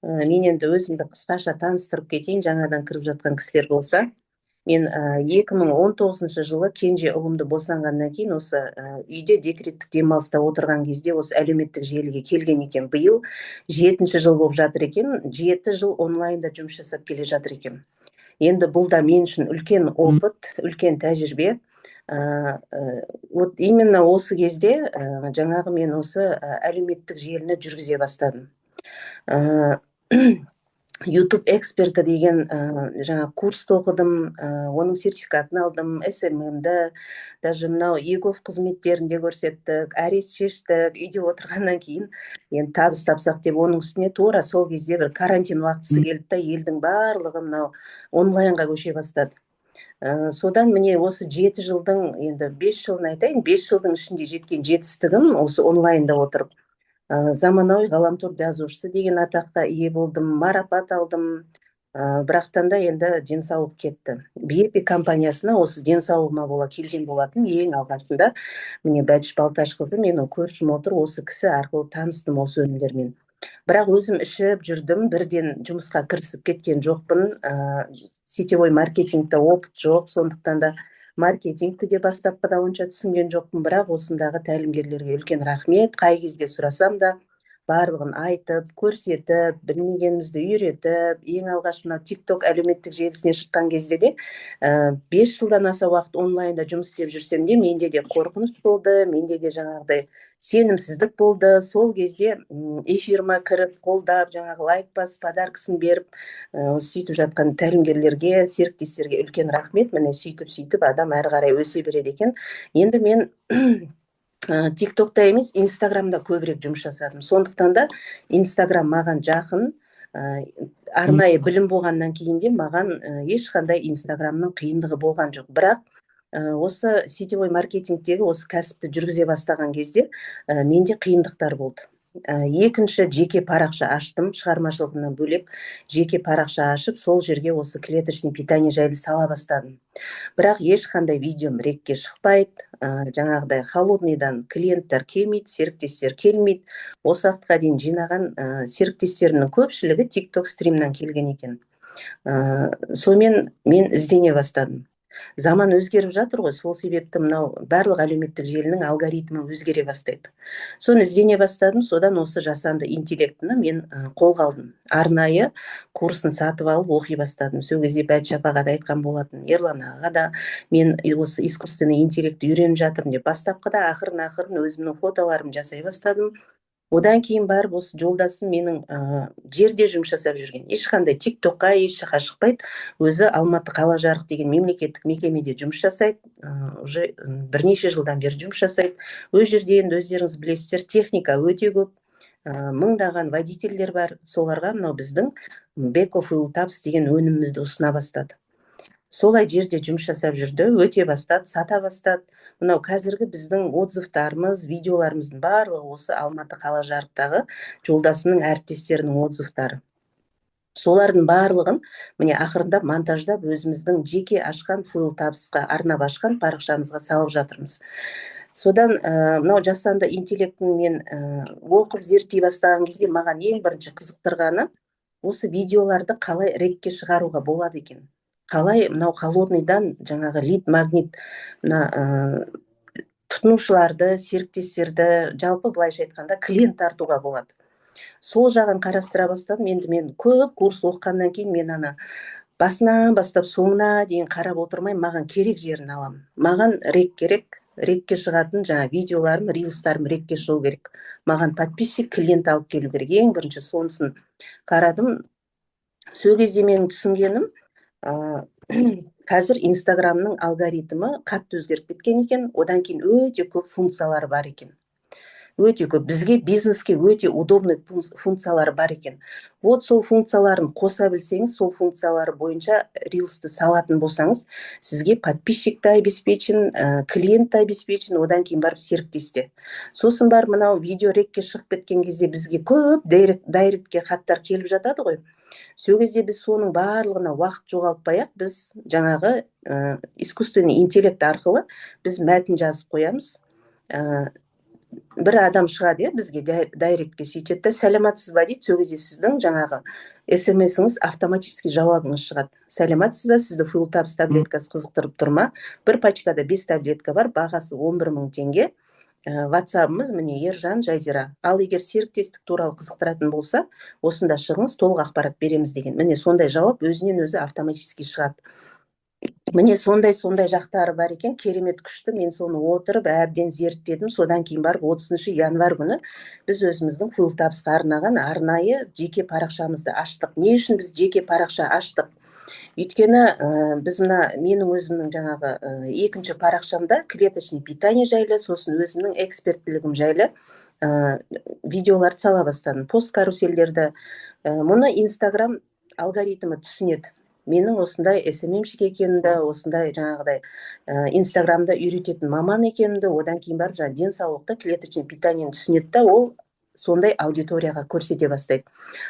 Мен енді өзімді қысқаша таныстырып кетейін, жаңадан кіріп жатқан кісілер болса. Мен 2019 жылы кенже ұлымды босанғаннан кейін осы үйде декреттік демалыста отырған кезде осы әлеуметтік желіге келген екен. Биыл жетінші жыл болып жатыр екен, 7 жыл онлайнда жұмыс жасап келе жатыр екен. Енді бұл да мен үшін үлкен опыт, үлкен тәжірибе. Вот именно осы кезде жаңағы мен осы әлеуметтік желіні жүргізе бастадым. YouTube эксперті деген жаңа курсты оқыдым, оның сертификатын алдым, СММ-ді, даже мынау eGov қызметтерін де көрсеттік, арест шештік үйде отырғаннан кейін. Енді табыс тапсақ деп, оның үстіне тура сол кезде бір карантин уақытысы келді да, елдің барлығы мынау онлайнға көше бастады. Содан міне осы 7 жылдың, енді 5 жылын айтайын, 5 жылдың ішінде жеткен жетістігім осы онлайнда отырып заманауи ғаламтор жазушысы деген атаққа ие болдым, марапат алдым. Бірақтан да енді денсаулық кетті. Биепи компаниясына осы денсаулығыма бола келген болатын ең алғашында. Міне, Бәтіш Балташқызы менің көршім отыр, осы кісі арқылы таныстым осы өнімдермен. Бірақ өзім ішіп жүрдім, бірден жұмысқа кірісіп кеткен жоқпын. Сетевой маркетингте опыт жоқ, сондықтан да маркетингті де бастапқыда онша түсінген жоқпын. Бірақ осындағы тәлімгерлерге үлкен рахмет, қай кезде сұрасам да, барлығын айтып, көрсетіп, білмегенімізді үйретіп. Ең алғаш мына Тик Ток әлеуметтік желісіне шыққан кезде де, 5 жылдан аса уақыт онлайнда жұмыс істеп жүрсем де, менде де қорқыныш болды, менде де жаңағыдай сенімсіздік болды. Сол кезде эфиріме кіріп, қолдап, жаңағы лайк басып, подаркасын беріп, сөйтіп жатқан тәлімгерлерге, серіктестерге үлкен рахмет. Міне, сөйтіп сөйтіп адам әрі қарай өсе береді екен. Енді мен Тик Токта емес, Инстаграмда көбірек жұмыс жасадым, сондықтан да Инстаграм маған жақын. Арнайы білім болғаннан кейін де маған ешқандай Инстаграмның қиындығы болған жоқ. Бірақ осы сетевой маркетингтегі осы кәсіпті жүргізе бастаған кезде менде қиындықтар болды. Екінші жеке парақша аштым, шығармашылығымнан бөлек жеке парақша ашып, сол жерге осы клеточный питание жайлы сала бастадым. Бірақ ешқандай видеом рекке шықпайды, жаңағыдай холодныйдан клиенттер келмейді, серіктестер келмейді. Осы уақытқа дейін жинаған серіктестерімнің көпшілігі Тик Ток стримнан келген екен. Сонымен мен іздене бастадым. Заман өзгеріп жатыр ғой, сол себепті мынау барлық әлеуметтік желінің алгоритмі өзгере бастайды. Соны іздене бастадым. Содан осы жасанды интеллектіні мен қолға алдым, арнайы курсын сатып алып, оқи бастадым. Сол кезде Бәтіш апаға да айтқан болатын, Ерлан ағаға да, мен осы искусственный интеллектті үйреніп жатырмын деп. Бастапқыда ақырын ақырын өзімнің фотоларымды жасай бастадым. Одан кейін барып осы жолдасым менің жерде жұмыс жасап жүрген, ешқандай Тик Токқа, еш жаққа шықпайды, өзі Алматы қала жарық деген мемлекеттік мекемеде жұмыс жасайды, уже бірнеше жылдан бері жұмыс жасайды. Ол жерде енді өздеріңіз білесіздер, техника өте көп, мыңдаған водительдер бар. Соларға мынау біздің Беко Фуэл Табс деген өнімімізді ұсына бастады. Солай жерде жұмыс жасап жүрді, өте бастады, сата бастады. Мынау қазіргі біздің отзывтарымыз, видеоларымыздың барлығы осы Алматы қала жарықтағы жолдасымның әріптестерінің отзывтары. Солардың барлығын міне ақырындап монтаждап, өзіміздің жеке ашқан, Фуэл Табысқа арнап ашқан парақшамызға салып жатырмыз. Содан мынау жасанды интеллектін мен оқып, зерттей бастаған кезде маған ең бірінші қызықтырғаны осы видеоларды қалай рекке шығаруға болады екен, қалай мынау холодныйдан жаңағы лид магнит, мына тұтынушыларды, серіктестерді, жалпы былайша айтқанда, клиент тартуға болады. Сол жағын қарастыра бастадым. Енді мен көп курс оқығаннан кейін мен ана басынан бастап соңына дейін қарап отырмай, маған керек жерін аламын. Маған рек керек, рекке шығатын жаңа видеоларым, рилстарым рекке шығу керек, маған подписчик, клиент алып келу керек. Ең бірінші сонысын қарадым. Сол кезде менің түсінгенім, қазір Инстаграмның алгоритмі қатты өзгеріп кеткен екен. Одан кейін өте көп функциялары бар екен, өте көп, бізге, бизнеске өте удобный функциялары бар екен. Вот сол функцияларын қоса білсеңіз, сол функциялары бойынша рилсті салатын болсаңыз, сізге подписчик та обеспечен, клиент та обеспечен, одан кейін барып серіктес те. Сосын барып мынау видео рекке шығып кеткен кезде бізге көп директке хаттар келіп жатады ғой. Сол кезде біз соның барлығына уақыт жоғалтпай ақ, біз жаңағы искусственный интеллект арқылы біз мәтін жазып қоямыз. Бір адам шығады, иә, бізге директке, сөйтеді да, «Сәлематсыз ба?» дейді. Сол кезде сіздің жаңағы СМСіңіз, автоматически жауабыңыз шығады: «Сәлематсыз ба, сізді Фуел Табс таблеткасы қызықтырып тұр ма? Бір пачкада 5 таблетка бар, бағасы 11 000 теңге. Ватсабымыз міне, Ержан, Жазира. Ал егер серіктестік туралы қызықтыратын болса, осында шығыңыз, толық ақпарат береміз» деген. Міне, сондай жауап өзінен өзі автоматически шығады. Міне, сондай жақтары бар екен, керемет, күшті. Мен соны отырып әбден зерттедім. Содан кейін барып 30 январь күні біз өзіміздің Фуел Табсқа арнаған арнайы жеке парақшамызды аштық. Не үшін біз жеке парақша аштық? Өйткені біз мына менің өзімнің жаңағы екінші парақшамда клеточный питание жайлы, сосын өзімнің эксперттілігім жайлы видеоларды сала бастадым, пост карусельдерді. Мұны Инстаграм алгоритмі түсінеді, менің осындай СММщик екенімді, осындай жаңағыдай Инстаграмда үйрететін маман екенімді. Одан кейін барып жаңағы денсаулықты, клеточный питаниені түсінеді да, ол сондай аудиторияға көрсете бастайды.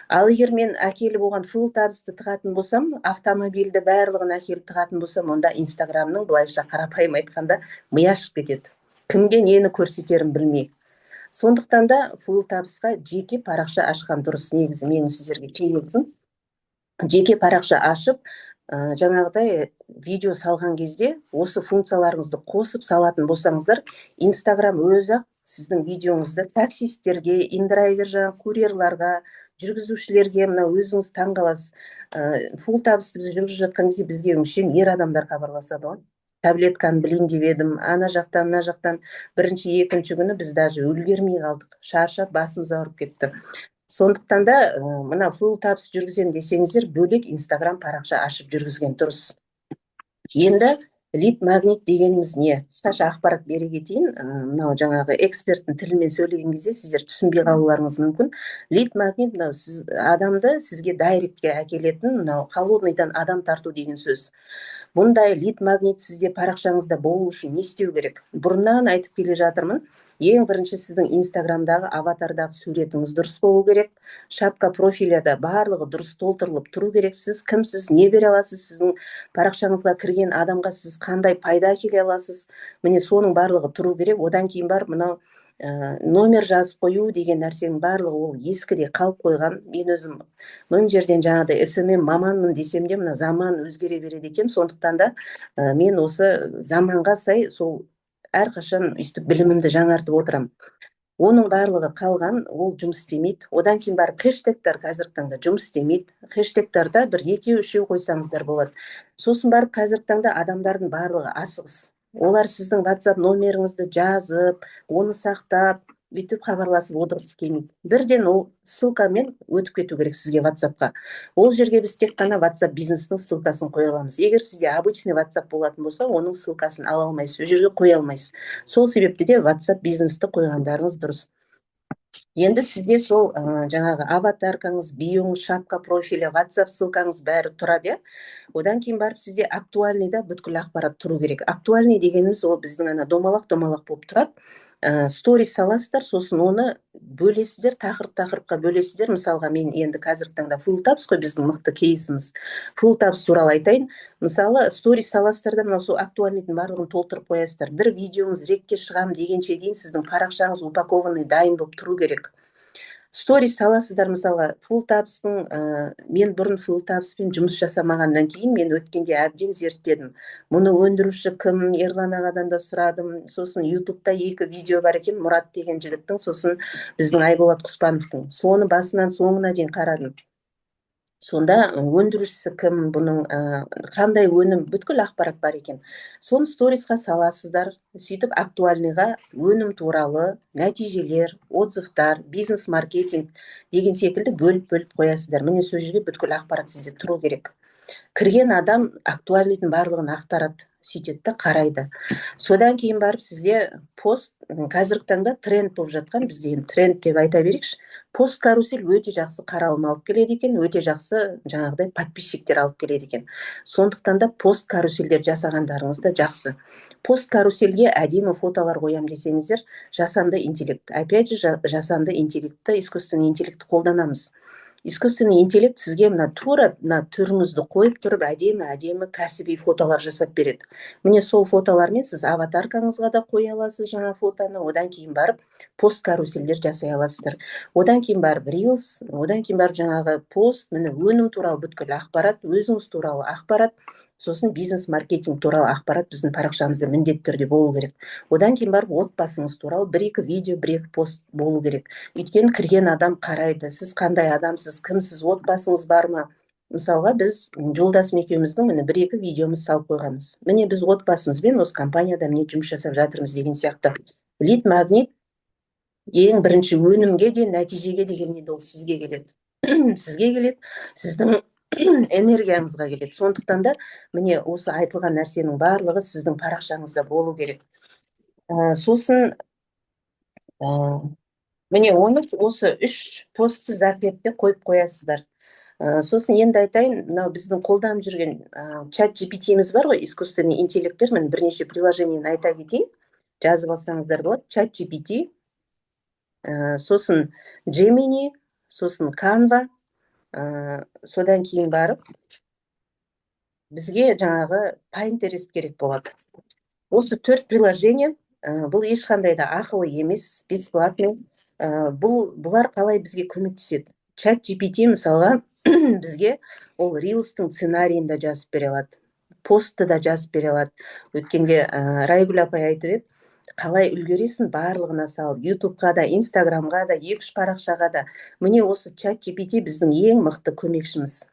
Ал егер мен әкеліп оған Фул Табысты тығатын болсам, автомобильді, барлығын әкеліп тығатын болсам, онда Инстаграмның, былайша қарапайым айтқанда, миы ашып кетеді, кімге нені көрсетерін білмей. Сондықтан да Фул Табысқа жеке парақша ашқан дұрыс. Негізі менің сіздерге кеңесім: жеке парақша ашып, жаңағыдай видео салған кезде осы функцияларыңызды қосып салатын болсаңыздар, Инстаграм өзі ақ сіздің видеоңызды таксисттерге, индрайвер, жаңағы курьерларға, жүргізушілерге. Мына өзіңіз таң қаласыз, Фул Табысты біз жүргізіп жатқан кезде бізге өңшең ер адамдар хабарласады ғой: «Таблетканы білейін деп едім», ана жақтан, мына жақтан. Бірінші, екінші күні біз даже үлгермей қалдық, шаршап, басымыз ауырып кетті. Сондықтан да мына Фул Табыс жүргіземін десеңіздер, бөлек Инстаграм парақша ашып жүргізген дұрыс. Енді лид магнит дегеніміз не? Қысқаша ақпарат бере кетейін. Мынау жаңағы эксперттің тілімен сөйлеген кезде сіздер түсінбей қалуларыңыз мүмкін. Лид магнит — мынау сіз адамды сізге директке әкелетін, мынау холодныйдан адам тарту деген сөз. Бұндай лид магнит сізде парақшаңызда болу үшін не істеу керек? Бұрыннан айтып келе жатырмын: ең бірінші сіздің Инстаграмдағы аватардағы суретіңіз дұрыс болу керек, шапка профиляда барлығы дұрыс толтырылып тұру керек: сіз кімсіз, не бере аласыз, сіздің парақшаңызға кірген адамға сіз қандай пайда әкеле аласыз. Міне, соның барлығы тұру керек. Одан кейін барып мынау номер жазып қою деген нәрсенің барлығы ол ескіде қалып қойған. Мен өзім мың жерден жаңағыдай СММ маманмын десем де, мына заман өзгере береді екен. Сондықтан да мен осы заманға сай сол әрқашан өйстіп білімімді жаңартып отырамын. Оның барлығы қалған, ол жұмыс істемейді. Одан кейін барып хэштегтер қазіргі таңда жұмыс істемейді. Хэштегтарда бір екеу, үшеу қойсаңыздар болады. Сосын барып қазіргі таңда адамдардың барлығы асығыс. Олар сіздің WhatsApp номеріңізді жазып, оны сақтап, өйтіп хабарласып отырғысы келмейді. Бірден ол ссылкамен өтіп кету керек сізге WhatsAppқа. Ол жерге біз тек қана WhatsApp Бизнестің ссылкасын қоя аламыз. Егер сізде обычный WhatsApp болатын болса, оның ссылкасын ала алмайсыз, ол жерге қоя алмайсыз. Сол себепті де WhatsApp Бизнесті қойғандарыңыз дұрыс. Енді сізде сол жаңағы аватаркаңыз, биоңыз, шапка профиля, WhatsApp ссылкаңыз, бәрі тұрады, иә. Одан кейін барып сізде актуальныйда бүткіл ақпарат тұру керек. Актуальный дегеніміз ол біздің ана домалақ домалақ болып тұрады. Сторис саласыздар, сосын оны бөлесіздер, тақырып тақырыпқа бөлесіздер. Мысалға, мен енді қазіргі таңда Фул Табс қой біздің мықты кейсіміз, Фул Табс туралы айтайын. Мысалы, сторис саласыздар да, мынау сол актуальныйдың барлығын толтырып қоясыздар. Бір видеоңыз рекке шығамын дегенше дейін сіздің парақшаңыз упакованный, дайын болып тұру керек. Сторис саласыздар. Мысалға, Фул Табстың, мен бұрын Фул Табспен жұмыс жасамағаннан кейін, мен өткенде әбден зерттедім, мұны өндіруші кім, Ерлан ағадан да сұрадым. Сосын Ютубта екі видео бар екен, Мұрат деген жігіттің, сосын біздің Айболат Құспановтың. Соны басынан соңына дейін қарадым. Сонда өндірушісі кім бұның, қандай өнім, бүткіл ақпарат бар екен. Соны сторисқа саласыздар. Сөйтіп актуальныйға өнім туралы, нәтижелер, отзывтар, бизнес, маркетинг деген секілді бөліп бөліп қоясыздар. Міне, сол жерге бүткіл ақпарат сізде тұру керек. Кірген адам актуальныйдың барлығын ақтарады, сөйтеді да қарайды. Содан кейін барып сізде пост, қазіргі таңда тренд болып жатқан, бізде енді тренд деп айта берейікші, пост карусель өте жақсы қаралым алып келеді екен, өте жақсы жаңағыдай подписчиктер алып келеді екен. Сондықтан да пост карусельдер жасағандарыңыз да жақсы. Пост карусельге әдемі фотолар қоямын десеңіздер, жасанды интеллект, опять же жасанды интеллектті, искусственный интеллектті қолданамыз. Искусственный интеллект сізге мына тура мына түріңізді қойып тұрып, әдемі әдемі кәсіби фотолар жасап береді. Міне, сол фотолармен сіз аватаркаңызға да қоя аласыз жаңа фотоны. Одан кейін барып пост карусельдер жасай аласыздар, одан кейін барып рилс, одан кейін барып жаңағы пост. Міне, өнім туралы бүткіл ақпарат, өзіңіз туралы ақпарат, сосын бизнес маркетинг туралы ақпарат біздің парақшамызда міндетті түрде болу керек. Одан кейін барып отбасыңыз туралы бір екі видео, бір екі пост болу керек, өйткені кірген адам қарайды, сіз қандай адамсыз, кімсіз, отбасыңыз бар ма. Мысалға, біз жолдасым екеуміздің, міне, бір екі видеомыз салып қойғанбыз. Міне, біз отбасымызбен осы компанияда, міне, жұмыс жасап жатырмыз деген сияқты. Лид магнит ең бірінші өнімге де, нәтижеге де келмейді, ол сізге келеді, сізге келеді, сіздің энергияңызға келеді. Сондықтан да, міне, осы айтылған нәрсенің барлығы сіздің парақшаңызда болу керек. Сосын міне, оны осы үш постты закрепте қойып қоясыздар. Сосын енді айтайын, мынау біздің қолданып жүрген чат GPT-міз бар ғой, искусственный интеллекттер. Міне, бірнеше приложениені айта кетейін, жазып алсаңыздар болады. Чат GPT, сосын Gemini, сосын Canva, содан кейін барып бізге жаңағы Pinterest керек болады. Осы төрт приложение. Бұл ешқандай да ақылы емес, бесплатный. Бұлар қалай бізге көмектеседі? Чат GPT, мысалға, бізге ол рилстің сценарийін да жазып бере алады, постты да жазып бере алады. Өткенде Райгүл апай айтып еді: «Қалай үлгересің барлығына салып, Ютубқа да, Инстаграмға да, екі үш парақшаға да?» Міне, осы чат GPT біздің ең мықты көмекшіміз.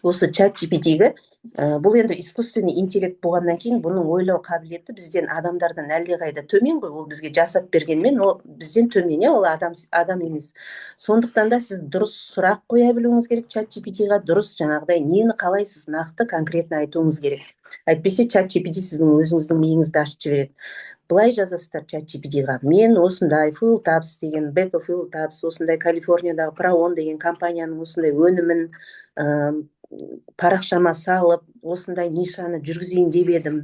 Осы чат GPT-ге, бұл енді искусственный интеллект болғаннан кейін, бұның ойлау қабілеті бізден, адамдардан әлдеқайда төмен ғой. Ол бізге жасап бергенмен, ол бізден төмен, иә, ол адам, адам емес. Сондықтан да сіз дұрыс сұрақ қоя білуіңіз керек чат GPT-ға, дұрыс жаңағыдай нені қалайсыз, нақты, конкретно айтуыңыз керек. Әйтпесе чат GPT сіздің өзіңіздің миыңызды ашып жібереді. Былай жазасыздар чат GPT-ға: «Мен осындай Fuel Tabs деген, Beko Fuel Tabs, осындай Калифорниядағы Праон деген компанияның осындай өнімін парақшама салып, осындай нишаны жүргізейін деп едім.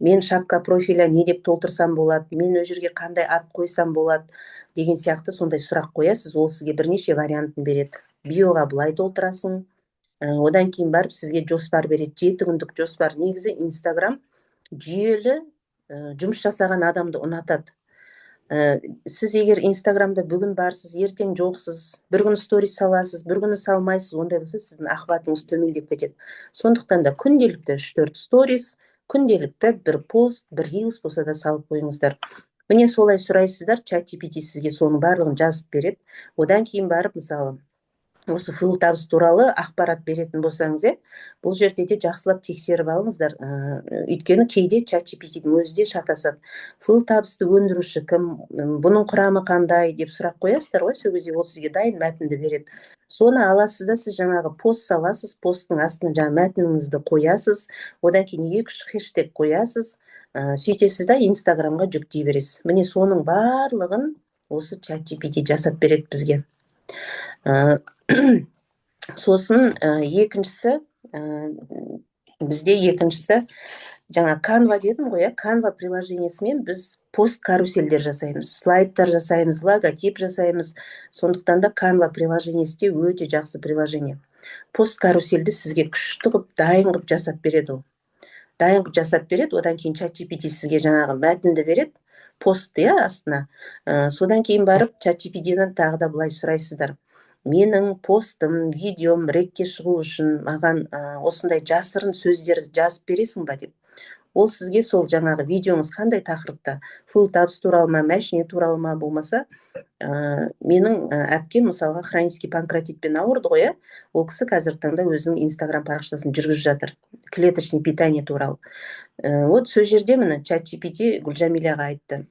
Мен шапка профиля не деп толтырсам болады, мен ол жерге қандай ат қойсам болады?» деген сияқты сондай сұрақ қоясыз. Ол сізге бірнеше вариантын береді: биоға былай толтырасың. Одан кейін барып сізге жоспар береді, 7 күндік жоспар. Негізі Инстаграм жүйелі жұмыс жасаған адамды ұнатады. Сіз егер Инстаграмда бүгін барсыз, ертең жоқсыз, бір күні сторис саласыз, бір күні салмайсыз, ондай болса, сіздің охватыңыз төмендеп кетеді. Сондықтан да күнделікті үш төрт сторис, күнделікті бір пост, бір рилс болса да салып қойыңыздар. Міне, солай сұрайсыздар, чат GPT сізге соның барлығын жазып береді. Одан кейін барып, мысалы, осы Fuel Tabs туралы ақпарат беретін болсаңыз, иә, бұл жерде де жақсылап тексеріп алыңыздар, өйткені кейде чат GPT-дің өзі де шатасады. «Fuel Tabs-ты өндіруші кім, бұның құрамы қандай?» деп сұрақ қоясыздар ғой. Сол кезде ол сізге дайын мәтінді береді. Соны аласыз да, сіз жаңағы пост саласыз, посттың астына жаңағы мәтініңізді қоясыз, одан кейін екі үш хэштег қоясыз, сөйтесіз да, Инстаграмға жүктей бересіз. Міне, соның барлығын осы чат GPT жасап береді бізге. Сосын екіншісі, бізде екіншісі жаңа Canva дедім ғой, иә. Canva приложениесімен біз пост карусельдер жасаймыз, слайдтар жасаймыз, логотип жасаймыз. Сондықтан да Canva приложениесі де өте жақсы приложение. Пост карусельді сізге күшті қылып, дайын қылып жасап береді. Ол дайын қылып жасап береді. Одан кейін чат GPT сізге жаңағы мәтінді береді, пост, иә, астына. Содан кейін барып чат GPT-ден тағы да былай сұрайсыздар: «Менің постым, видеом рекке шығу үшін маған осындай жасырын сөздерді жазып бересің ба?» деп. Ол сізге сол жаңағы видеоңыз қандай тақырыпта, Fuel Tabs туралы ма, мәшине туралы ма, болмаса менің әпкем, мысалға, хронический панкреатитпен ауырды ғой, иә. Ол кісі қазіргі таңда өзінің Инстаграм парақшасын жүргізіп жатыр, клеточный питание туралы. Вот сол жерде, міне, чат GPT Гүлжамиляға айтты: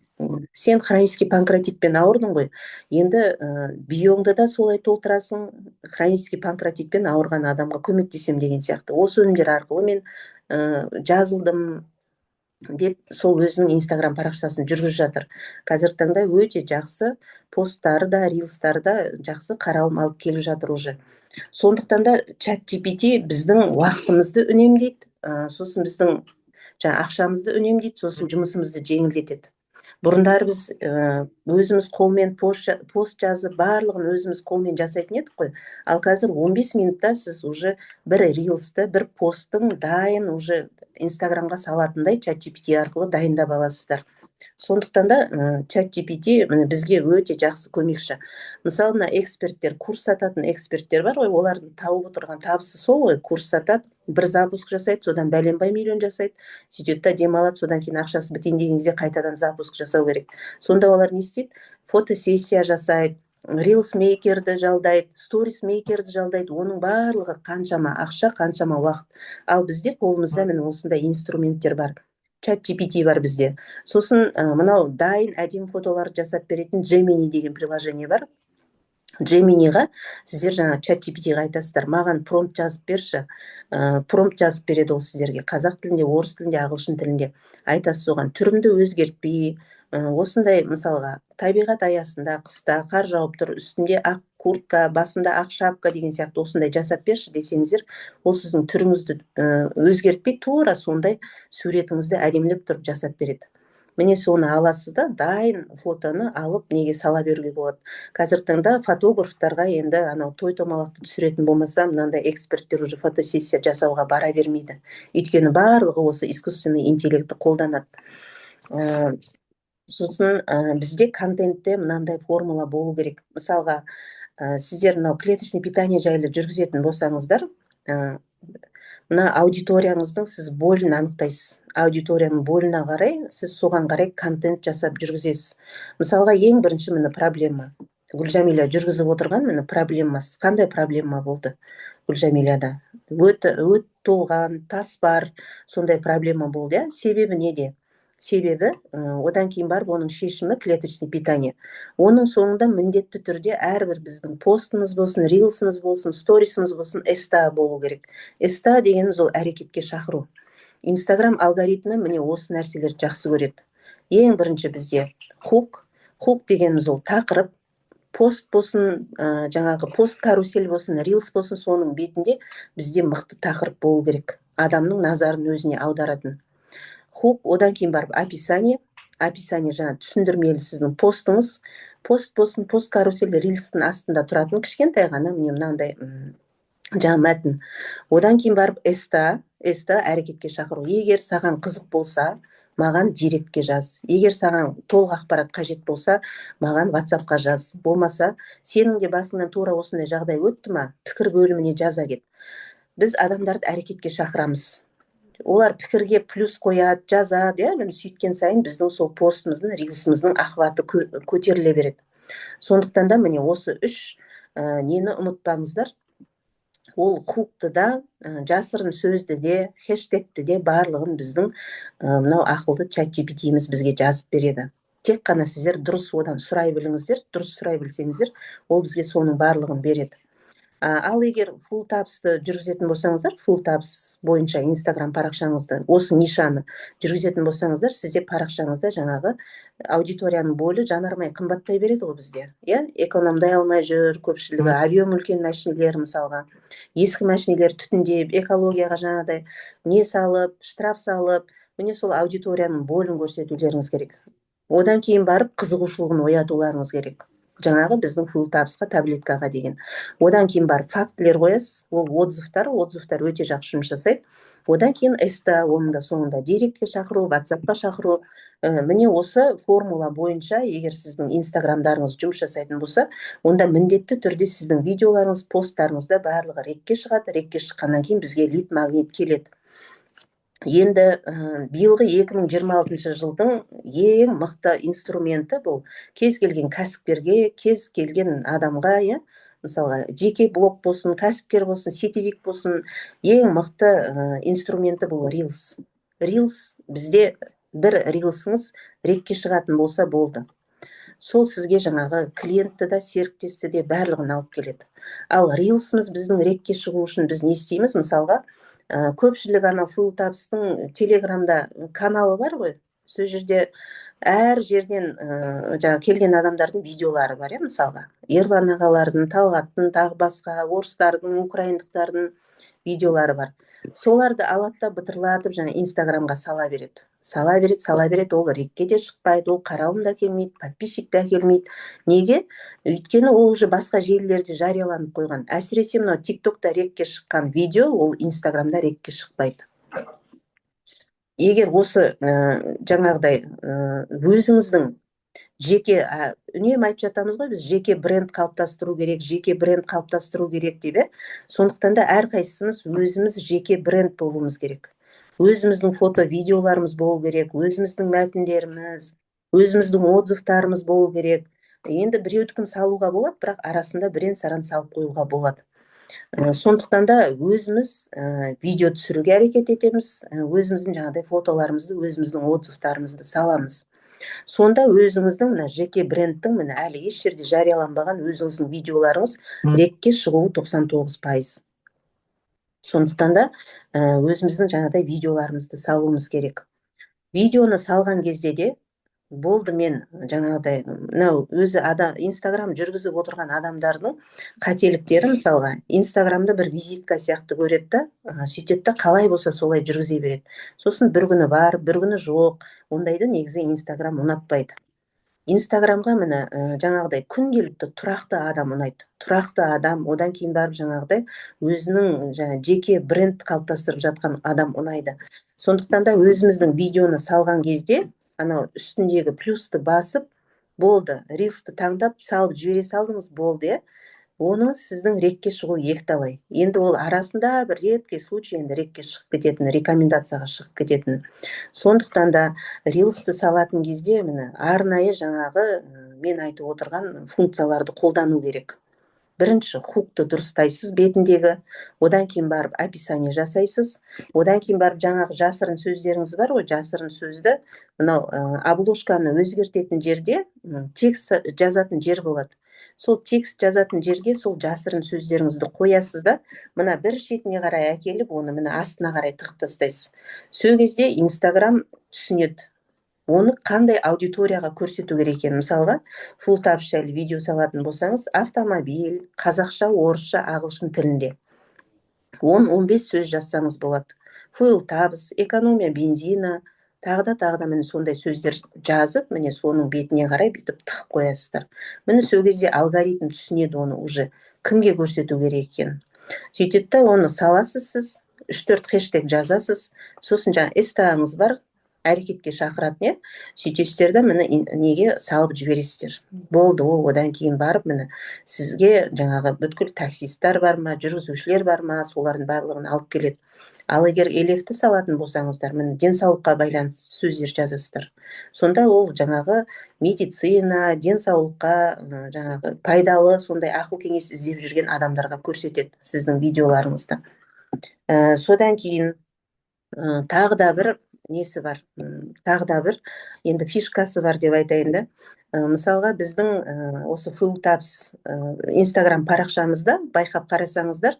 «Сен хронический панкреатитпен ауырдың ғой, енді биоңды да солай толтырасың, хронический панкреатитпен ауырған адамға көмектесемін деген сияқты, осы өнімдер арқылы мен жазылдым», – деп, сол өзінің Инстаграм парақшасын жүргізіп жатыр. Қазіргі таңда өте жақсы посттары да, рилстары да жақсы қаралым алып келіп жатыр уже. Сондықтан да чат GPT біздің уақытымызды үнемдейді, сосын біздің жаңа ақшамызды үнемдейді, сосын жұмысымызды жеңілдетеді. Бұрындары біз өзіміз қолмен пост жазып, барлығын өзіміз қолмен жасайтын едік қой. Ал қазір 15 минутта сіз уже бір рилсті, бір посттың дайын, уже Инстаграмға салатындай чат GPT арқылы дайындап аласыздар. Сондықтан да чат GPT міне бізге өте жақсы көмекші. Мысалы, мына эксперттер, курс сататын эксперттер бар ғой, олардың тауып отырған табысы сол ғой: курс сатады, бір запуск жасайды, содан бәленбай миллион жасайды, сөйтеді да демалады. Содан кейін ақшасы бітейін деген кезде қайтадан запуск жасау керек. Сонда олар не істейді? Фотосессия жасайды, рилс мейкерді жалдайды, сторис мейкерді жалдайды. Оның барлығы қаншама ақша, қаншама уақыт. Ал бізде қолымызда міне осындай инструменттер бар, чат GPT бар бізде. Сосын мынау дайын әдемі фотоларды жасап беретін Gemini деген приложение бар. Geminiға сіздер жаңа чат GPT-ға айтасыздар: «Маған промпт жазып берші». Промпт жазып береді ол сіздерге қазақ тілінде, орыс тілінде, ағылшын тілінде. Айтасыз оған: «Түрімді өзгертпей, осындай, мысалға, табиғат аясында, қыста қар жауып тұр, үстімде ақ куртка, басымда ақ шапка деген сияқты осындай жасап берші» десеңіздер, ол сіздің түріңізді өзгертпей, тура сондай суретіңізді әдемілеп тұрып жасап береді. Міне, соны аласыз да, дайын фотоны алып, неге сала беруге болады. Қазіргі таңда фотографтарға енді анау той томалақты түсіретін болмаса, мынандай эксперттер уже фотосессия жасауға бара бермейді, өйткені барлығы осы искусственный интеллектті қолданады. Сосын бізде контентте мынандай формула болу керек. Мысалға, сіздер мынау клеточный питание жайлы жүргізетін болсаңыздар, мына аудиторияңыздың сіз боль ін анықтайсыз. Аудиторияның боль ына қарай сіз соған қарай контент жасап жүргізесіз. Мысалға, ең бірінші міне проблема. Гүлжамиля жүргізіп отырған міне проблемасы. Қандай проблема болды Гүлжамиляда? Өт толған, тас бар, сондай проблема болды, иә. Себебі неде? Себебі одан кейін барып оның шешімі клеточный питание. Оның соңында міндетті түрде әрбір біздің постымыз болсын, рилсіміз болсын, сторисіміз болсын, СТА болу керек. СТА дегеніміз ол әрекетке шақыру. Инстаграм алгоритмі міне осы нәрселерді жақсы көреді. Ең бірінші бізде хук. Хук дегеніміз ол тақырып. Пост болсын, жаңағы пост карусель болсын, рилс болсын, соның бетінде бізде мықты тақырып болу керек, адамның назарын өзіне аударатын хук. Одан кейін барып описание. Описание жаңа түсіндірмелі сіздің постыңыз, пост болсын, пост карусель, рилстің астында тұратын кішкентай ғана міне мынандай жаңа мәтін. Одан кейін барып СТА. СТА әрекетке шақыру. Егер саған қызық болса, маған директке жаз. Егер саған толық ақпарат қажет болса, маған Ватсапқа жаз. Болмаса, сенің де басыңнан тура осындай жағдай өтті ма, пікір бөліміне жаза кет. Біз адамдарды әрекетке шақырамыз, олар пікірге плюс қояды, жазады, иә. Міне, сөйткен сайын біздің сол постымыздың, рилсіміздің охваты көтеріле береді. Сондықтан да міне осы үш нені ұмытпаңыздар: ол хукты да, жасырын сөзді де, хэштегті де, барлығын біздің мынау ақылды чат GPT-міз бізге жазып береді. Тек қана сіздер дұрыс одан сұрай біліңіздер. Дұрыс сұрай білсеңіздер, ол бізге соның барлығын береді. Ал егер фул табысты жүргізетін болсаңыздар, фул табыс бойынша Инстаграм парақшаңызды, осы нишаны жүргізетін болсаңыздар, сізде парақшаңызда жаңағы аудиторияның боль і, жанармай қымбаттай береді ғой бізде, иә, экономдай алмай жүр көпшілігі. Объем үлкен мәшинелер, мысалға, ескі мәшинелер түтіндеп, экологияға жаңағыдай не салып, штраф салып. Міне, сол аудиторияның боль ін көрсетулеріңіз керек. Одан кейін барып қызығушылығын оятуларыңыз керек жаңағы біздің фул табысқа, таблеткаға деген. Одан кейін барып фактілер қоясыз, ол отзывтар. Отзывтар өте жақсы жұмыс жасайды. Одан кейін СТА, оның да соңында директке шақыру, Ватсапқа шақыру. Міне, осы формула бойынша егер сіздің Инстаграмдарыңыз жұмыс жасайтын болса, онда міндетті түрде сіздің видеоларыңыз, посттарыңызда барлығы рек ке шығады. Рек ке шыққаннан кейін бізге лид магнит келеді. Енді биылғы 2026 жылдың ең мықты инструменті бұл кез келген кәсіпкерге, кез келген адамға, иә. Мысалға, жеке блог болсын, кәсіпкер болсын, сетевик болсын, ең мықты инструменті бұл рилс. Рилс бізде, бір рилсіңіз рек ке шығатын болса болды, сол сізге жаңағы клиентті да, серіктесті де, барлығын алып келеді. Ал рилсіміз біздің рек ке шығу үшін біз не істейміз? Мысалға, көпшілік анау фул табыстың Телеграмда каналы бар ғой, сол жерде әр жерден жаңағы келген адамдардың видеолары бар, иә. Мысалға, Ерлан ағалардың, Талғаттың, тағы басқа орыстардың, украиндықтардың видеолары бар. Соларды алады да, бытырлатып жаңа Инстаграмға сала береді, сала береді, сала береді. Ол рекке де шықпайды, ол қаралым да келмейді, подписчик те әкелмейді. Неге? Өйткені ол уже басқа желілерде жарияланып қойған. Әсіресе мынау Тик Токта рекке шыққан видео ол Инстаграмда рекке шықпайды. Егер осы жаңағыдай өзіңіздің жеке, үнемі айтып жатамыз ғой біз, жеке бренд қалыптастыру керек, жеке бренд қалыптастыру керек деп, иә. Сондықтан да әрқайсымыз өзіміз жеке бренд болуымыз керек. Өзіміздің фото, видеоларымыз болу керек, өзіміздің мәтіндеріміз, өзіміздің отзывтарымыз болу керек. Енді біреудікін салуға болады, бірақ арасында бірен саран салып қоюға болады. Сондықтан да өзіміз видео түсіруге әрекет етеміз, өзіміздің жаңағыдай фотоларымызды, өзіміздің отзывтарымызды саламыз. Сонда өзіңіздің мына жеке брендтің, міне, әлі еш жерде жарияланбаған өзіңіздің видеоларыңыз рекке шығуы 99%. Сондықтан да өзіміздің жаңағыдай видеоларымызды салуымыз керек. Видеоны салған кезде де болды, мен жаңағыдай мынау өзі адам, Инстаграм жүргізіп отырған адамдардың қателіктері: мысалға, Инстаграмды бір визитка сияқты көреді да, сөйтеді да, қалай болса солай жүргізе береді. Сосын бір күні бар, бір күні жоқ. Ондайды негізі Инстаграм ұнатпайды. Инстаграмға, міне, жаңағыдай күнделікті тұрақты адам ұнайды. Тұрақты адам, одан кейін барып жаңағыдай өзінің жаңа жеке бренд қалыптастырып жатқан адам ұнайды. Сондықтан да өзіміздің видеоны салған кезде анау үстіндегі плюсты басып болды, рилсті таңдап, салып жібере салдыңыз, болды, иә. Оныңыз сіздің рекке шығу екіталай. Енді ол арасында бір редкий случай енді рекке шығып кететіні, рекомендацияға шығып кететіні. Сондықтан да рилсті салатын кезде, міне, арнайы жаңағы мен айтып отырған функцияларды қолдану керек. Бірінші хукты дұрыстайсыз бетіндегі, одан кейін барып описание жасайсыз, одан кейін барып жаңағы жасырын сөздеріңіз бар ғой, жасырын сөзді мынау обложканы өзгертетін жерде текст жазатын жер болады. Сол текст жазатын жерге сол жасырын сөздеріңізді қоясыз да, мына бір шетіне қарай әкеліп, оны, міне, астына қарай тығып тастайсыз. Сол кезде Инстаграм түсінеді оны қандай аудиторияға көрсету керек екенін. Мысалға, Full Табыс жайлы видео салатын болсаңыз, автомобиль, қазақша, орысша, ағылшын тілінде 10-15 сөз жазсаңыз болады. Fuel Табыс, экономия бензина, тағы да, тағы да, міне, сондай сөздер жазып, міне, соның бетіне қарай бүйтіп тығып қоясыздар. Міне, сол кезде алгоритм түсінеді оны уже кімге көрсету керек екенін. Сөйтеді да, оны саласыз сіз, үш төрт хэштег жазасыз, сосын жаңа СТА-ңыз бар, әрекетке шақыратын, иә. Сөйтесіздер да, міне, неге салып жібересіздер, болды. Ол одан кейін барып, міне, сізге жаңағы бүткіл таксисттар бар ма, жүргізушілер бар ма, солардың барлығын алып келеді. Ал егер LF-ті салатын болсаңыздар, міне, денсаулыққа байланысты сөздер жазасыздар. Сонда ол жаңағы медицина, денсаулыққа жаңағы пайдалы сондай ақыл кеңес іздеп жүрген адамдарға көрсетеді сіздің видеоларыңызды. Содан кейін тағы да бір несі бар, тағы да бір енді фишкасы бар деп айтайын да. Мысалға, біздің осы Full Табыс Инстаграм парақшамызда байқап қарасаңыздар,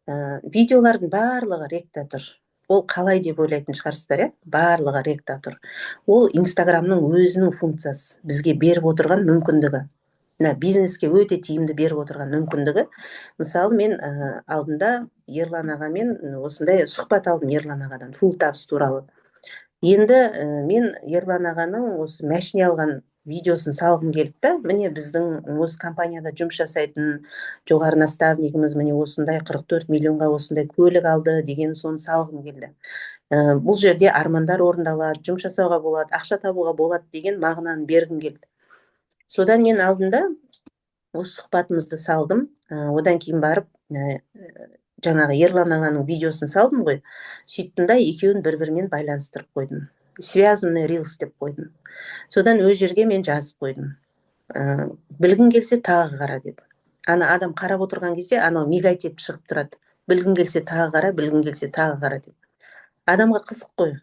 видеолардың барлығы ректа тұр. Ол қалай деп ойлайтын шығарсыздар, иә? Барлығы ректа тұр. Ол Инстаграмның өзінің функциясы, бізге беріп отырған мүмкіндігі, мына бизнеске өте тиімді беріп отырған мүмкіндігі. Мысалы, мен алдында Ерлан ағамен осындай сұхбат алдым, Ерлан ағадан, Full Табыс туралы. Енді мен Ерлан ағаның осы мәшине алған видеосын салғым келді да. Міне, біздің осы компанияда жұмыс жасайтын жоғары наставнигіміз, міне, осындай 44 миллионға осындай көлік алды деген, соны салғым келді. Бұл жерде армандар орындалады, жұмыс жасауға болады, ақша табуға болады деген мағынаны бергім келді. Содан мен алдында осы сұхбатымызды салдым. Одан кейін барып жаңағы Ерлан ағаның видеосын салдым ғой. Сөйттім да, екеуін бір бірімен байланыстырып қойдым, связанный рилс деп қойдым. Содан өз жерге мен жазып қойдым: «Білгің келсе, тағы қара» деп. Ана адам қарап отырған кезде анау мигать етіп шығып тұрады: «Білгің келсе, тағы қара, білгің келсе, тағы қара» деп. Адамға қызық қой.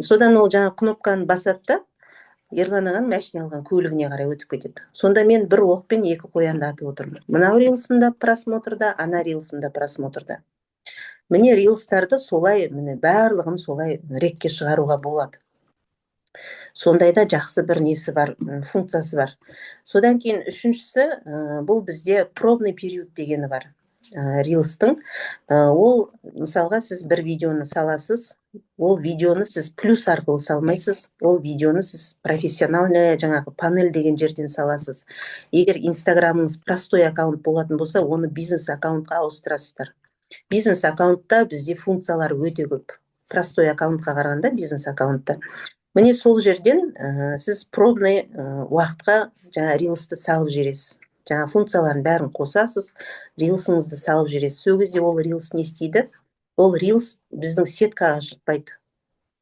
Содан ол жаңағы кнопканы басады да, Ерлан ағаның машина алған көлігіне қарай өтіп кетеді. Сонда мен бір оқпен екі қоянды атып отырмын: мынау рилсымда просмотрда, ана рилсымда просмотрда. Міне, рилстарды солай, міне, барлығын солай рекке шығаруға болады. Сондай да жақсы бір несі бар, функциясы бар. Содан кейін үшіншісі, бұл бізде пробный период дегені бар. Рилстың ол, мысалға, сіз бір видеоны саласыз, ол видеоны сіз плюс арқылы салмайсыз, ол видеоны сіз профессиональный жаңағы панель деген жерден саласыз. Егер Инстаграмыңыз простой аккаунт болатын болса, оны бизнес аккаунтқа ауыстырасыздар. Бизнес аккаунтта бізде функциялар өте көп простой аккаунтқа қарағанда. Бизнес аккаунтта, міне, сол жерден сіз пробный уақытқа жаңа рилсті салып жібересіз, жаңа функциялардың бәрін қосасыз, рилсіңізді салып жібересіз. Сол кезде ол рилс не істейді? Ол рилс біздің сеткаға шықпайды.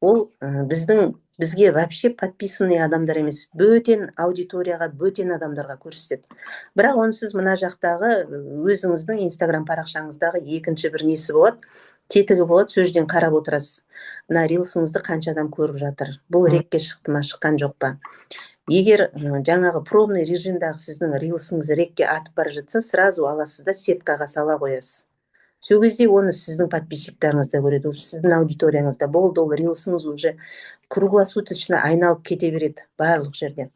Ол біздің, бізге вообще подписанный адамдар емес, бөтен аудиторияға, бөтен адамдарға көрсетеді. Бірақ оны сіз мына жақтағы өзіңіздің Инстаграм парақшаңыздағы екінші бір несі болады, тетігі болады, сол жерден қарап отырасыз: мына рилсіңізді қанша адам көріп жатыр, бұл рекке шықты ма, шыққан жоқ па? Егер жаңағы пробный режимдағы сіздің рилсіңіз рекке атып бара жатса, сразу аласыз да, сеткаға сала қоясыз. Сол кезде оны сіздің подписчиктарыңыз да көреді, уже сіздің аудиторияңызда болды. Ол рилсіңіз уже круглосуточно айналып кете береді барлық жерде.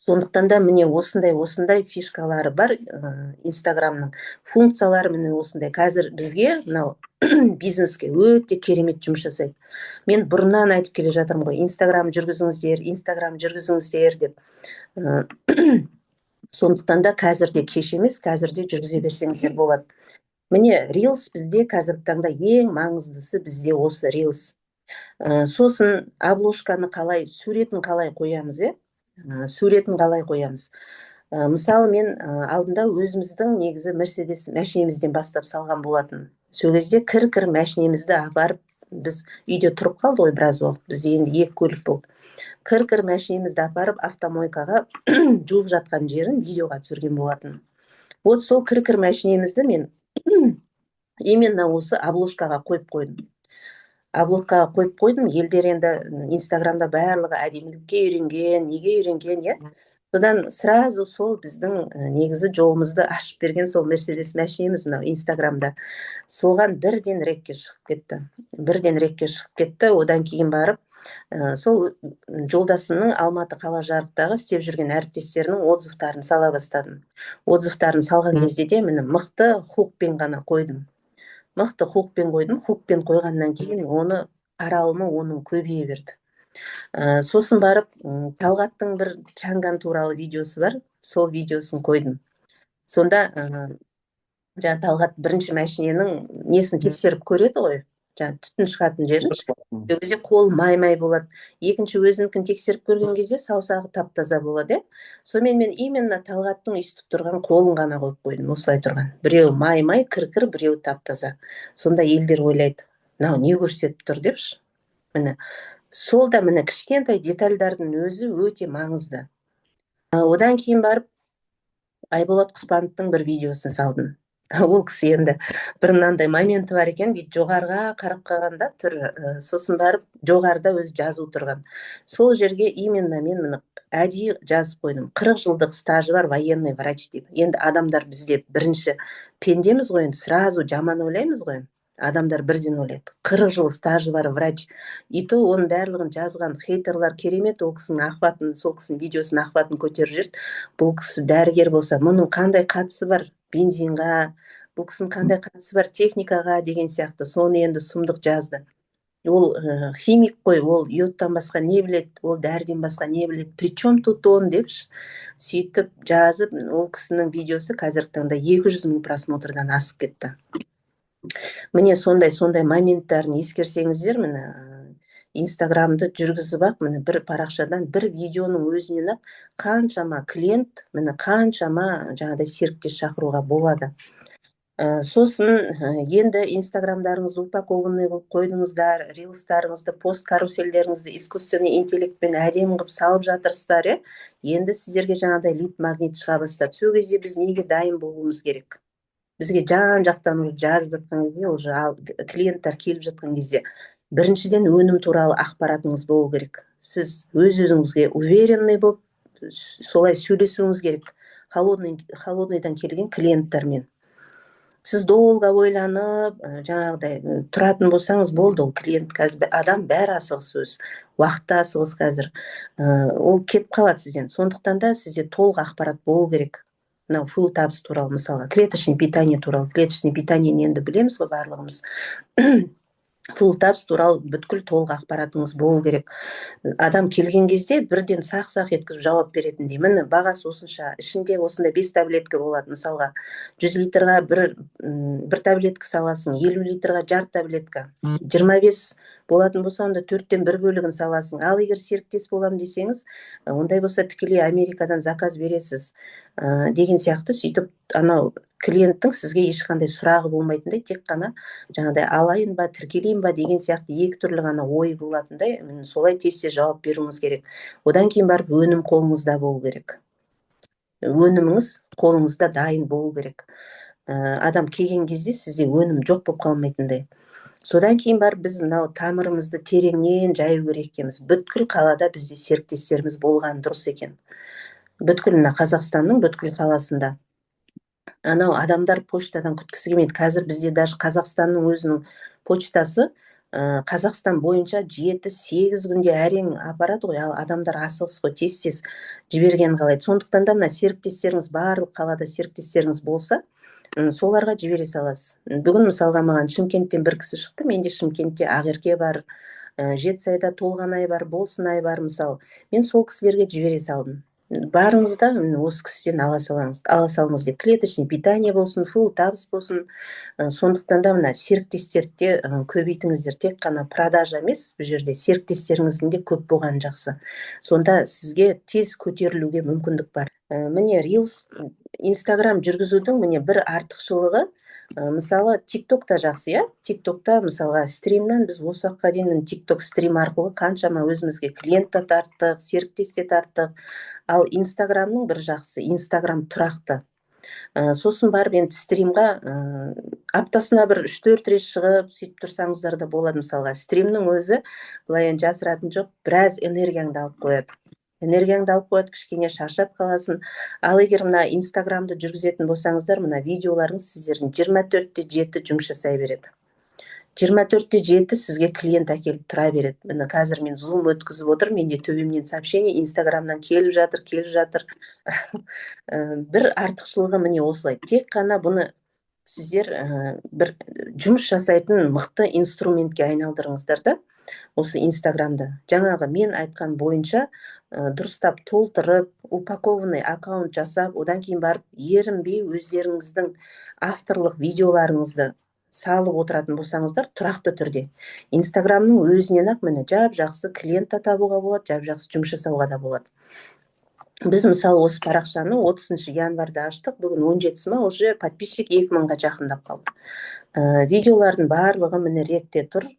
Сондықтан да, міне, осындай осындай фишкалары бар Инстаграмның, функциялары міне осындай. Қазір бізге, мынау бизнеске өте керемет жұмыс жасайды. Мен бұрыннан айтып келе жатырмын ғой: «Инстаграм жүргізіңіздер, Инстаграм жүргізіңіздер», — деп. Сондықтан да қазір де кеш емес, қазір де жүргізе берсеңіздер болады. Міне, рилс бізде қазіргі таңда ең маңыздысы, бізде осы рилс. Сосын обложканы қалай, суретін қалай қоямыз, иә? Суретін қалай қоямыз? Мысалы, мен алдында өзіміздің негізі Мерседес мәшинемізден бастап салған болатын. Сол кезде кір кір мәшинемізді апарып, біз үйде тұрып қалды ғой біраз уақыт, бізде енді екі көлік болды, кір кір мәшинемізді апарып, автомойкаға жуып жатқан жерін видеоға түсірген болатын. Вот сол кір кір мәшинемізді мен именно осы обложкаға қойып қойдым, обложкаға қойып қойдым. Елдер енді Инстаграмда барлығы әдемілікке үйренген, неге үйренген, иә? Содан сразу сол біздің негізі жолымызды ашып берген сол Мерседес мәшинеміз мынау Инстаграмда соған бірден рекке шығып кетті, бірден рекке шығып кетті. Одан кейін барып сол жолдасымның Алматы қала жарықтағы істеп жүрген әріптестерінің отзывтарын сала бастадым. Отзывтарын салған кезде де, міне, мықты хукпен ғана қойдым, мықты хукпен қойдым. Хукпен қойғаннан кейін оны қаралымы оның көбейе берді. Сосын барып Талғаттың бір Чанган туралы видеосы бар, сол видеосын қойдым. Сонда жаңа Талғат бірінші мәшиненің несін тексеріп көреді ғой, жаңа түтін шығатын жерін, сол кезде қол май май болады. Екінші өзінікін тексеріп көрген кезде саусағы тап таза болады, иә. Сонымен мен именно Талғаттың өйстіп тұрған қолын ғана қойып қойдым, осылай тұрған. Біреуі май май кір кір, біреуі тап таза. Сонда елдер ойлайды: «Мынау не көрсетіп тұр?» — депші. Міне, сол да, міне, кішкентай детальдардың өзі өте маңызды. Одан кейін барып Айболат Құспановтың бір видеосын салдым. Ол кісі енді бір мынандай моменті бар екен, бүйтіп жоғарыға қарап қалғанда түрі, сосын барып жоғарыда өзі жазу тұрған. Сол жерге именно мен, міне, әдейі жазып қойдым: «40 жылдық стажы бар военный врач» деп. Енді адамдар, бізде бірінші пендеміз ғой енді, сразу жаман ойлаймыз ғой. Адамдар бірден ойлайды: «40 жыл стажы бар врач». И то оның барлығын жазған хейтерлар керемет ол кісінің охватын, сол кісінің видеосының охватын көтеріп жіберді. «Бұл кісі дәрігер болса, мұның қандай қатысы бар бензинға, бұл кісінің қандай қатысы бар техникаға?» деген сияқты. Соны енді сұмдық жазды. «Ол химик қой, ол йодтан басқа не біледі, ол дәріден басқа не біледі, при чем тут он?» — депші. Сөйтіп жазып, ол кісінің видеосы қазіргі таңда 200 мың просмотрдан асып кетті. Міне, сондай сондай моменттарын ескерсеңіздер, міне, Инстаграмды жүргізіп ақ, міне, бір парақшадан, бір видеоның өзінен ақ қаншама клиент, міне, қаншама жаңағыдай серіктес шақыруға болады. Сосын енді Инстаграмдарыңызды упакованный қылып қойдыңыздар, рилстарыңызды, пост карусельдеріңізді искусственный интеллектпен әдемі қылып салып жатырсыздар, иә. Енді сіздерге жаңағыдай лид магнит шыға бастады. Сол кезде біз неге дайын болуымыз керек? Бізге жан жақтан уже жазып жатқан кезде, уже клиенттер келіп жатқан кезде, біріншіден, өнім туралы ақпаратыңыз болу керек. Сіз өз өзіңізге уверенный болып, солай сөйлесуіңіз керек холодныйдан келген клиенттермен. Сіз долго ойланып, жаңағыдай тұратын болсаңыз, болды, ол клиент, қазір адам бәрі асығыс, өз уақытта асығыс қазір, ол кетіп қалады сізден. Сондықтан да сізде толық ақпарат болу керек. Мынау Фул Табыс туралы, мысалға, клеточный питание туралы. Клеточный питание ні енді білеміз ғой барлығымыз. Фул Табыс туралы бүткіл толық ақпаратыңыз болу керек. Адам келген кезде бірден сақ сақ еткізіп жауап беретіндей. Міне, бағасы осынша, ішінде осындай бес таблетка болады. Мысалға, 100 литрға бір таблетка саласың, 50 литрға жарты таблетка, 25 болатын болса, онда төрттен бір бөлігін саласың. Ал егер серіктес боламын десеңіз, ондай болса, тікелей Америкадан заказ бересіз деген сияқты. Сөйтіп анау клиенттің сізге ешқандай сұрағы болмайтындай, тек қана жаңағыдай алайын ба, тіркелейін ба деген сияқты екі түрлі ғана ой болатындай, солай тез тез жауап беруіңіз керек. Одан кейін барып өнім қолыңызда болу керек, өніміңіз қолыңызда дайын болу керек. Адам келген кезде сізде өнім жоқ болып қалмайтындай. Содан кейін барып біз мынау тамырымызды тереңнен жаю керек екенбіз. Бүткіл қалада бізде серіктестеріміз болған дұрыс екен, бүткіл мына Қазақстанның бүткіл қаласында. Анау адамдар почтадан күткісі келмейді. Қазір бізде даже Қазақстанның өзінің почтасы Қазақстан бойынша 7-8 күнде әрең апарады ғой. Ал адамдар асығыс қой, тез тез жібергенін қалайды. Сондықтан да мына серіктестеріңіз, барлық қалада серіктестеріңіз болса, соларға жібере саласыз. Бүгін, мысалға, маған Шымкенттен бір кісі шықты. Менде Шымкентте Ақерке бар, Жетісайда Толғанай бар, Болсынай бар. Мысалы, мен сол кісілерге жібере салдым: барыңыз да, осы кісіден ала салыңыз, ала салыңыз деп. Клеточный питание болсын, Фул Табыс болсын. Сондықтан да мына серіктестерді де көбейтіңіздер. Тек қана продажа емес, бұл жерде серіктестеріңіздің де көп болғаны жақсы. Сонда сізге тез көтерілуге мүмкіндік бар. Міне, рилс, Инстаграм жүргізудің, міне, бір артықшылығы. Мысалы, Тик Ток та жақсы, иә. Тик Токта, мысалға, стримнан біз осы уақытқа дейін Тик Ток стрим арқылы қаншама өзімізге клиент та тарттық, серіктес те тарттық. Ал Инстаграмның бір жақсы, Инстаграм тұрақты. Сосын барып енді стримға аптасына бір үш төрт рет шығып, сөйтіп тұрсаңыздар да болады. Мысалға, стримнің өзі былай, енді жасыратын жоқ, біраз энергияңды алып қояды, энергияңды алып қояды, кішкене шаршап қаласың. Ал егер мына Инстаграмды жүргізетін болсаңыздар, мына видеоларыңыз сіздердің 24/7 жұмыс жасай береді, 24/7 сізге клиент әкеліп тұра береді. Міне, қазір мен зум өткізіп отырмын, менде төбемнен сообщение Инстаграмнан келіп жатыр, келіп жатыр. Бір артықшылығы міне осылай. Тек қана бұны сіздер бір жұмыс жасайтын мықты инструментке айналдырыңыздар да осы Инстаграмды. Жаңағы мен айтқан бойынша дұрыстап толтырып, упакованный аккаунт жасап, одан кейін барып ерінбей өздеріңіздің авторлық видеоларыңызды салып отыратын болсаңыздар тұрақты түрде, Инстаграмның өзінен ақ, міне, жап жақсы клиент та табуға болады, жап жақсы жұмыс жасауға да болады. Біз, мысалы, осы парақшаны 30 январьда аштық, бүгін 17-сі ма, уже подписчик 2000-ға жақындап қалды. Видеолардың барлығы, міне, рек те тұр.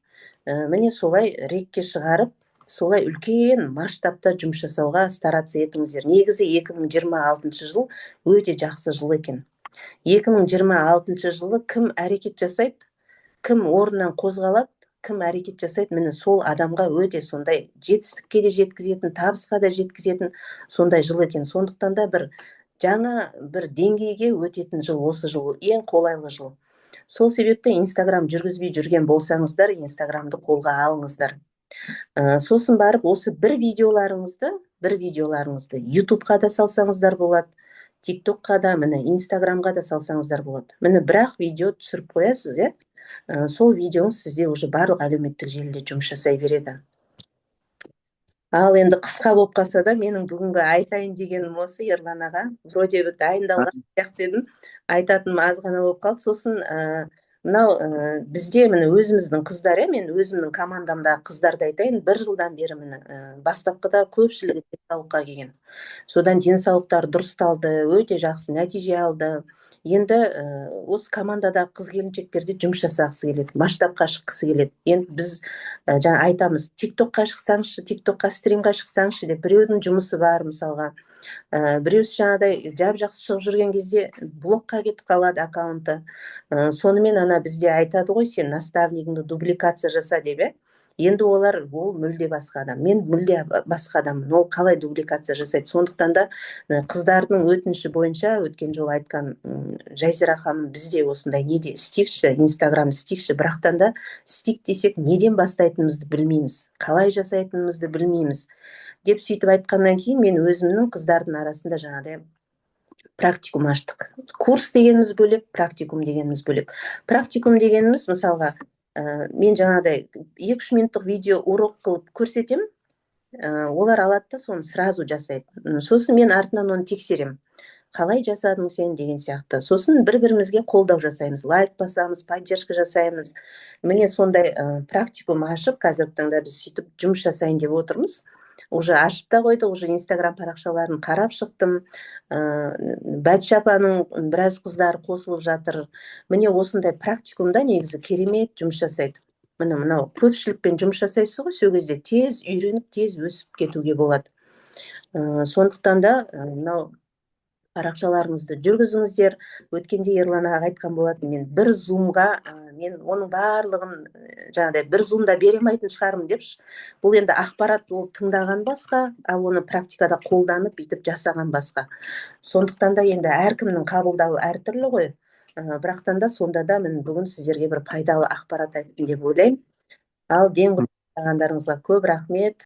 Міне, солай рек ке шығарып, солай үлкен масштабта жұмыс жасауға стараться етіңіздер. Негізі 2026 жыл өте жақсы жыл екен. 2026 жылы кім әрекет жасайды, кім орнынан қозғалады, кім әрекет жасайды, міне, сол адамға өте сондай жетістікке де жеткізетін, табысқа да жеткізетін сондай жыл екен. Сондықтан да бір жаңа бір деңгейге өтетін жыл осы жыл, ең қолайлы жыл. Сол себепті Инстаграм жүргізбей жүрген болсаңыздар, Инстаграмды қолға алыңыздар. Сосын барып осы бір видеоларыңызды Ютубқа да салсаңыздар болады, Тик Токқа да, міне, Инстаграмға да салсаңыздар болады. Міне, бір ақ видео түсіріп қоясыз, иә. Сол видеоңыз сізде уже барлық әлеуметтік желіде жұмыс жасай береді. Ал енді қысқа болып қалса да, менің бүгінгі айтайын дегенім осы, Ерлан аға. Вроде бы дайындалған сияқты едім, айтатыным аз ғана болып қалды. Сосын мынау бізде, міне, өзіміздің қыздар, иә, мен өзімнің командамдағы қыздарды айтайын. Бір жылдан бері, міне, бастапқыда көпшілігі денсаулыққа келген. Содан денсаулықтары дұрысталды, өте жақсы нәтиже алды. Енді осы командадағы қыз келіншектер де жұмыс жасағысы келеді, масштабқа шыққысы келеді. Енді біз жаңа айтамыз: «Тик Токқа шықсаңызшы, Тик Токқа стримға шықсаңызшы», — деп. Біреудің жұмысы бар, мысалға, біреусі жаңағыдай жап жақсы шығып жүрген кезде блокқа кетіп қалады аккаунты. Сонымен ана бізде айтады ғой: «Сен наставнигіңді дубликация жаса», — деп, иә. Енді олар, ол мүлде басқа адам, мен мүлде басқа адаммын, ол қалай дубликация жасайды? Сондықтан да қыздардың өтініші бойынша өткен жолы айтқан Жайзира ханым: «Бізде осындай неде істейікші, Инстаграм істейікші, бірақтан да істейік десек, неден бастайтынымызды білмейміз, қалай жасайтынымызды білмейміз», — деп. Сөйтіп айтқаннан кейін мен өзімнің қыздардың арасында жаңағыдай Практикум аштық. Курс дегеніміз бөлек, практикум дегеніміз бөлек. Практикум дегеніміз, мысалға, мен жаңағыдай 2-3 минуттық видео урок қылып көрсетемін, олар алады да, соны сразу жасайды. Сосын мен артынан оны тексеремін, қалай жасадың сен деген сияқты. Сосын бір бірімізге қолдау жасаймыз, лайк басамыз, поддержка жасаймыз. Міне, сондай практикум ашып, қазіргі таңда біз сөйтіп жұмыс жасайын деп отырмыз. Уже ашып та қойдық, уже Инстаграм парақшаларын қарап шықтым. Бәтші апаның біраз қыздары қосылып жатыр. Міне, осындай практикумда негізі керемет жұмыс жасайды. Міне, мынау көпшілікпен жұмыс жасайсыз ғой, сол кезде тез үйреніп, тез өсіп кетуге болады. Сондықтан да мынау парақшаларыңызды жүргізіңіздер. Өткенде Ерлан аға айтқан болатын, мен бір зумға мен оның барлығын жаңағыдай бір зумда бере алмайтын шығармын депші. Бұл енді ақпарат, ол тыңдаған басқа, ал оны практикада қолданып, бүйтіп жасаған басқа. Сондықтан да енді әркімнің қабылдауы әртүрлі ғой. Бірақтан да, сонда да, міне, бүгін сіздерге бір пайдалы ақпарат айттым деп ойлаймын. Ал ден қойғандарыңызға көп рахмет.